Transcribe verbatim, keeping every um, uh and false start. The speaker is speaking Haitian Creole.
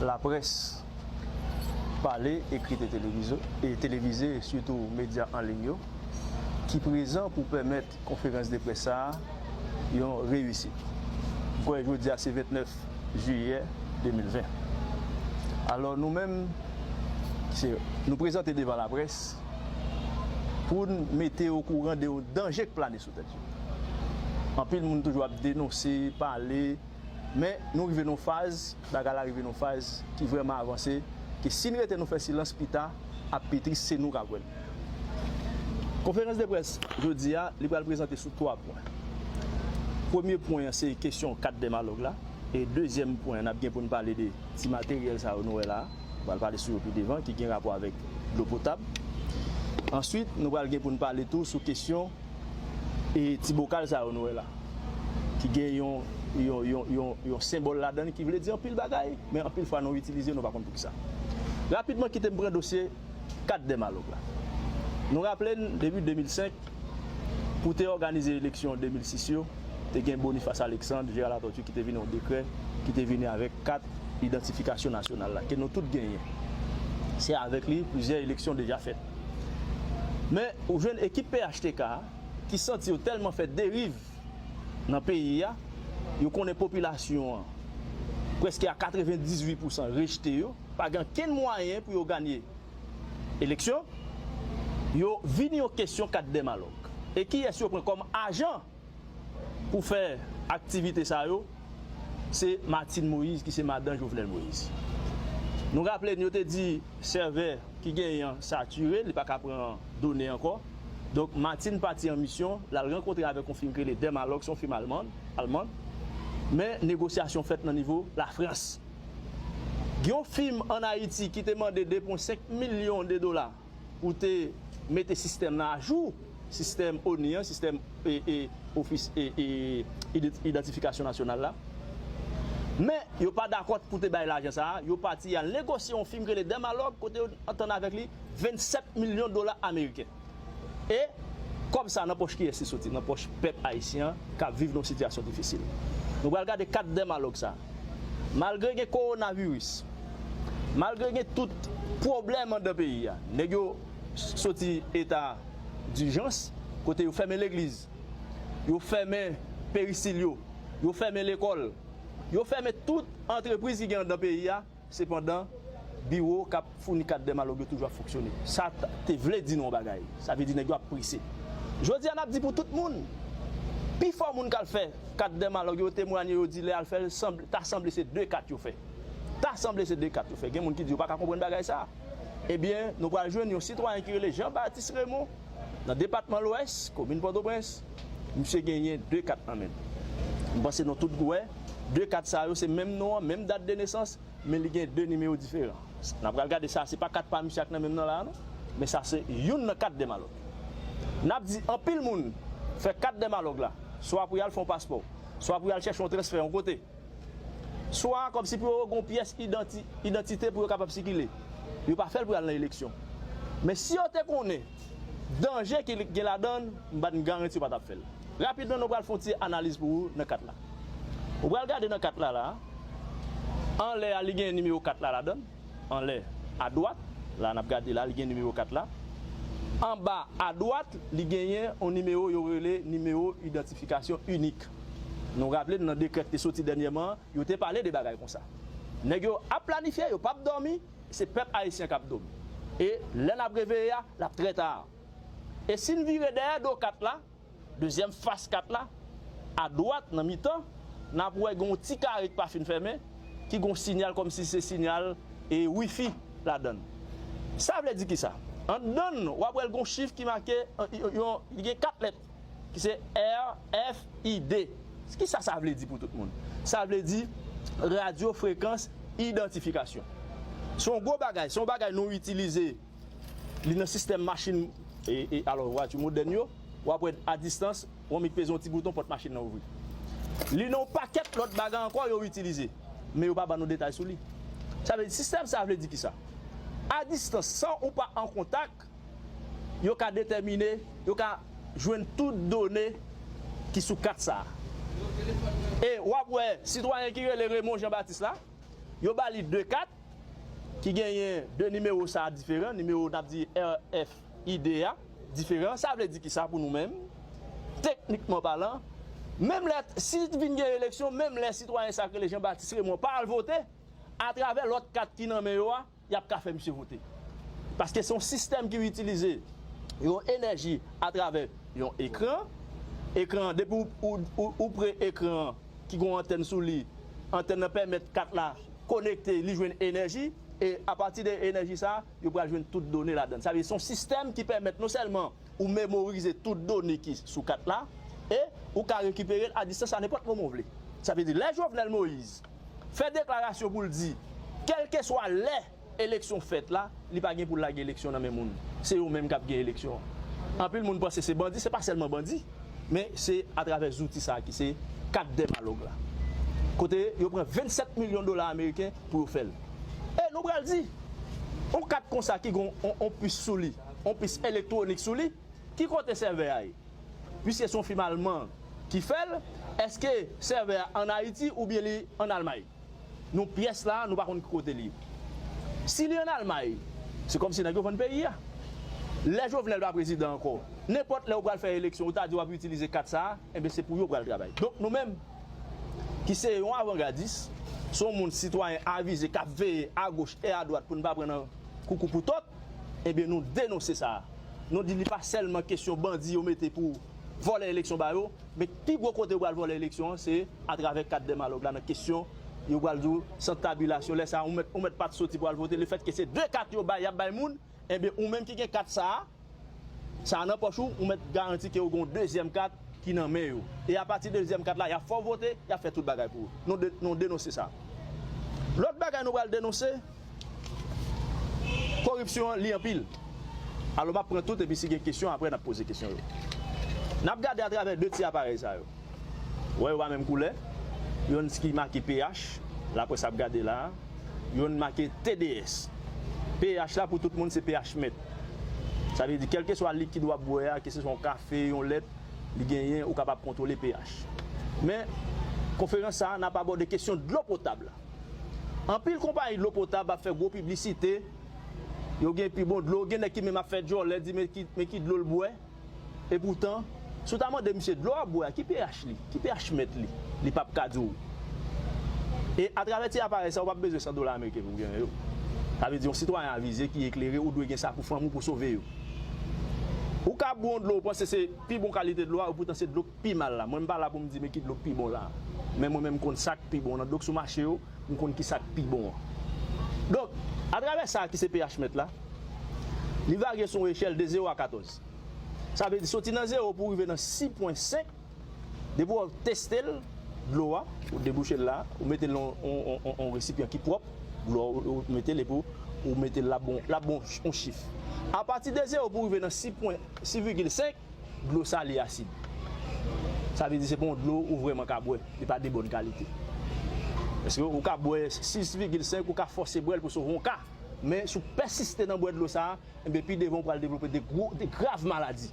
Laprès pale, ekrit e televize, e televize, sitou medya an liy yo, ki prezan pou pèmèt konferans de près sa a yon reyisit. M kwè jodi a se vennèf jiyè de mil ven. Alò, nou menm, se, nou prezante devan laprès pou n mete okouran de yon danje k plane sou tèt yo. Anpil moun toujou ap denonse, pale, men nou rive nan yon faz, bagay la rive nan yon faz ki vrèman avanse, ke si n rete nou fè silans pita, ap pi tris, se nou k ap wè l. Konferans de près jodi a, li pral prezante sou twa pwen. Premye pwen an, se kesyon kat dèmalòg la. E dezyèm pwen an, n ap gen pou n pale de ti materyèl sa yo nou wè la a. Nou pral pale sou yo pi devan, ki gen rapò avèk dlo potab. Answit, nou pral gen pou n pale tou sou kesyon e ti bokal sa yo nou wè la, ki gen yon, yon, yon, yon, yon senbòl ladan l ki vle di anpil bagay, men anpil fwa nou itilize, nou pa konn poukisa. Rapidman, kite m pran dosye kat dèmalòg la. Nou raple n, depi de mil senk, pou te òganize eleksyon de mil sis yo, te gen Boniface Alexandre, Gérard Latortue ki te vini yon dekrè, ki te vini avèk kat idantifikasyon nasyonal la, ke nou tout genyen. Se avèk li, plizyè eleksyon deja fèt. Men, ou jwenn ekip P H T K a, ki santi yo tèlman fè deriv nan peyi a, yo konnen popilasyon an, prèske a katrevendizuit pousan rejte yo, pa gen okenn mwayen pou yo ganye eleksyon, yo vin yon kesyon kat dèmalòg. E kiyès yo pran kòm ajan pou fè aktivite sa yo? Se Martine Moïse ki se madan Jovenel Moïse. Nou raple n, yo te di sèvè ki genyen an satire, li pa ka pran done ankò. Donk, Martine pati an misyon, l al rankontre avèk yon fim ki rele Dermalog, se yon fim alman, alman. Men negosyasyon fèt nan nivo Lafrans. Gen yon fim ann Ayiti ki te mande de pwen senk milyon de dola pou te mete sistèm nan ajou, sistèm ONI an, sistèm, e, e, ofis, e, e, ident-, idantifikasyon nasyonal la. Men, yo pa dakò pou te bay lajan sa a, yo pati al negosye yon fim ki rele Dermalog, kote yo antann avèk li vennsèt milyon dola ameriken. E kòb sa nan pòch kiyès li soti? Nan pòch pèp ayisyen an k ap viv nan yon sitiyasyon difisil. Nou pral gade kat Dermalog sa. Malgre gen kowonaviris, malgre gen tout pwoblèm anndan peyi a, nèg yo soti eta dijans, kote yo fèmen legliz, yo fèmen peristil yo, yo fèmen lekòl, yo fèmen tout antrepriz ki gen anndan peyi a, sepandan, biwo k ap founi kat Dermalog yo toujou ap fonksyone. Sa t-, te vle di nou yon bagay. Sa vle di nèg yo ap prese. Jodi a, n ap di pou tout moun, pifò moun k al fè kat Dermalog yo temwanye, yo di lè y al fè l, sanble, ta sanble se de kat yo fè. Ta sanble se de kat yo fè. Gen moun ki di yo pa ka konprann bagay sa. Ebyen, nou pral jwenn yon sitwayen ki rele Jean Baptiste Raymond, nan depatman Lwès, komin Pòtoprens. Misye genyen de kat nan men l. M panse nou tout wè, de kat sa yo, se menm non an, menm dat de nesans, men li gen de nimewo diferan. N ap pral gade sa, se pa kat pa misye ak nan men m nan la a non, men sa se youn nan kat Dermalog. N ap di anpil moun fè kat Dermalog la, swa pou y al fè yon paspò, swa pou y al chèche yon transfè yon kote, swa kòmsi pou yo gen yon pyès idanti-, idantite pou yo kapab sikile. Yo pa fè l pou y al nan eleksyon. Men si yo te konnen danje ki gen ladan l, m ban n garanti yo pa t ap fè l. Rapidman, nou pral fè yon ti analiz pou ou nan kat la. Ou pral gade nan kat la, la. Anlè a, li gen nimewo kat la ladan l. Anlè, adwat, la n ap gade la, li gen nimewo kat la. Anba, adwat, li genyen yon nimewo yo rele nimewo idantifikasyon inik. Nou raple n nan dekrè ki te soti dènyèman an, yo te pale de bagay konsa. Nèg yo ap planifye, yo p ap dòmi, se pèp ayisyen k ap dòmi. E lè n ap reveye a, l ap trè ta. E si n vire dèyè do kat la, dezyèm fas kat la, adwat, nan mitan, n ap wè gen yon ti kare k pa fin fèmen, ki gen yon sinyal kòmsi se sinyal e wifi ladan l. Sa vle di kisa? Anndan l, w ap wè l gen yon chif ki make, yon, yon, li gen kat lèt, ki se R F I D. Kisa sa vle di pou tout moun? Sa vle di radyo frekans idantifikasyon. Se yon gwo bagay, se yon bagay nou itilize. Li nan sistèm machin, e, e, alò, vwati modèn yo, w ap wè a distans, w annik peze yon ti bouton, pòt machin nan ouvri. Li nan yon pakèt lòt bagay ankò yo itilize, men yo pa ban nou detay sou li. Sa vle di, sistèm sa vle di kisa? A distans, san ou pa an kontak, yo ka detèmine, yo ka jwenn tout done ki sou kat sa a. E w ap wè sitwayen ki rele Raymond Jean Baptiste la, Yo ba li de kat ki genyen de nimewo sa a diferan, nimewo n ap di R F I D a diferan. Sa vle di ki sa pou nou menm? Teknikman palan, menm lè, si vin gen eleksyon, menm lè sitwayen sa k rele Jean Baptiste Raymond pa al vote, atravè lòt kat ki nan men yo a, y ap ka fè misye vote. Paske se yon sistèm ki itilize yon enèji atravè yon ekran. Ekran an, depi ou, ou, ou, ou pre ekran an ki gen yon antèn sou li, antèn nan pèmèt kat la konekte, li jwenn enèji, e apati de enèji sa a, yo pral jwenn tout done ladan l. Sa vle di se yon sistèm ki pèmèt non sèlman ou memorize tout done ki sou kat la, e ou ka rekipere l a distans a nenpòt moman w vle. Sa vle di, lè Jovenel Moïse fè deklarasyon pou l di, kèlkeswa lè eleksyon fèt la, li pa gen pou l lage eleksyon nan men moun. Se yo menm k ap gen eleksyon an. Anpil moun panse se bandi, se pa sèlman bandi, men se atravè zouti sa a ki se kat dèmalòg la. Kote yo pran vennsèt milyon dola ameriken pou yo fè l. E nou pral di, yon kat konsa ki gen yon, yon pis sou li, yon pis elektwonik sou li, ki kote sèvè a ye? Piske se yon fim alman ki fè l, èske sèvè a ann Ayiti oubyen li ann Almay? Nou pyès la, nou pa konn ki kote li ye. Si li ann Almay, se kòmsi nèg yo vann peyi a. Lè Jovenel pa prezidan ankò, nenpòt lè ou pral fè eleksyon, ou ta di w ap itilize kat sa a, enben se pou yo pral travay. Donk nou menm, ki se yon avangadis, se yon moun sitwayen avize k ap veye agoch e adwat pou n pa pran nan koukou pou tòt, ebyen nou denonse sa a. Nou di li pa sèlman kesyon bandi yo mete pou vòlè eleksyon ba yo, men pi gwo kote yo pral vòlè eleksyon an, se atravè kat dèmalòg la nan kesyon yo pral di w sant tabilasyon. Lè sa a, ou mèt, ou mèt pa t soti pou al vote. Lefètke se de kat yo bay, y ap bay moun, enben ou menm ki gen kat sa a, sa a nan pòch ou, ou mèt garanti ke ou gen yon dezyèm kat ki nan men yo. E apati de dezyèm kat la, y ap fè w vote, y ap fè tout bagay pou ou. Nou de-, nou denonse sa. Lòt bagay nou pral denonse, koripsyon an, li anpil. Alò, m ap pran tout, epi si gen kesyon, apre n ap poze kesyon yo. N ap gade atravè de ti aparèy sa yo. Ou wè, yo pa menm koulè. Yonn ki make P H, laprès ap gade la a. Yonn make T D S. P H la, pou tout moun, se P H mèt. Sa vle di, kèlkeswa likid w ap bwè a, keseswa yon kafe, yon lèt, li genyen, ou kapab kontwole P H. Men, konferans sa a, n ap abòde kesyon dlo potab la. Anpil konpayi dlo potab ap fè gwo piblisite, yo gen pi bon dlo, gen nèg ki menm ap fè djòlè, di men ki, men ki dlo l bwè. Epoutan, si w ta mande misye dlo w ap bwè a, ki P H li, ki P H mèt li, li p ap ka di w. E atravè ti aparèy sa, ou p ap bezwen san dola ameriken pou w genyen yo. Sa vle di, yon sitwayen avize ki eklere, ou dwe gen sa pou fanmi w pou sove yo. Ou ka bwè yon dlo, ou panse se pi bon kalite dlo a, epoutan se dlo k pi mal la. Mwen, m pa la pou m di men ki dlo k pi bon la. Men mwen menm, m konn sa k pi bon nan dlo k sou mache yo, m konn ki sa k pi bon an. Donk, atravè sa ki se P H mèt la, li varye sou yon echèl de zewo a katòz. Sa vle di, soti nan zewo pou w rive nan sis pwen senk, depi w teste l, dlo a, ou debouche l la, ou mete l nan yon, yon, yon, yon resipyan ki pwòp, dlo a, ou, ou mete l epi w, ou mete l la bon, la bon yon chif. Apati de zewo pou w rive nan sis pwen, sis vigil senk, dlo sa li asid. Sa vle di se pa yon dlo ou vrèman ka bwè, li pa de bòn kalite. Paske ou ka bwè sis vigil senk, ou ka fòse bwè l pou sove yon ka. Men si w pèsiste nan bwè dlo sa a, enben pi devan ou pral devlope de gwo, de grav maladi.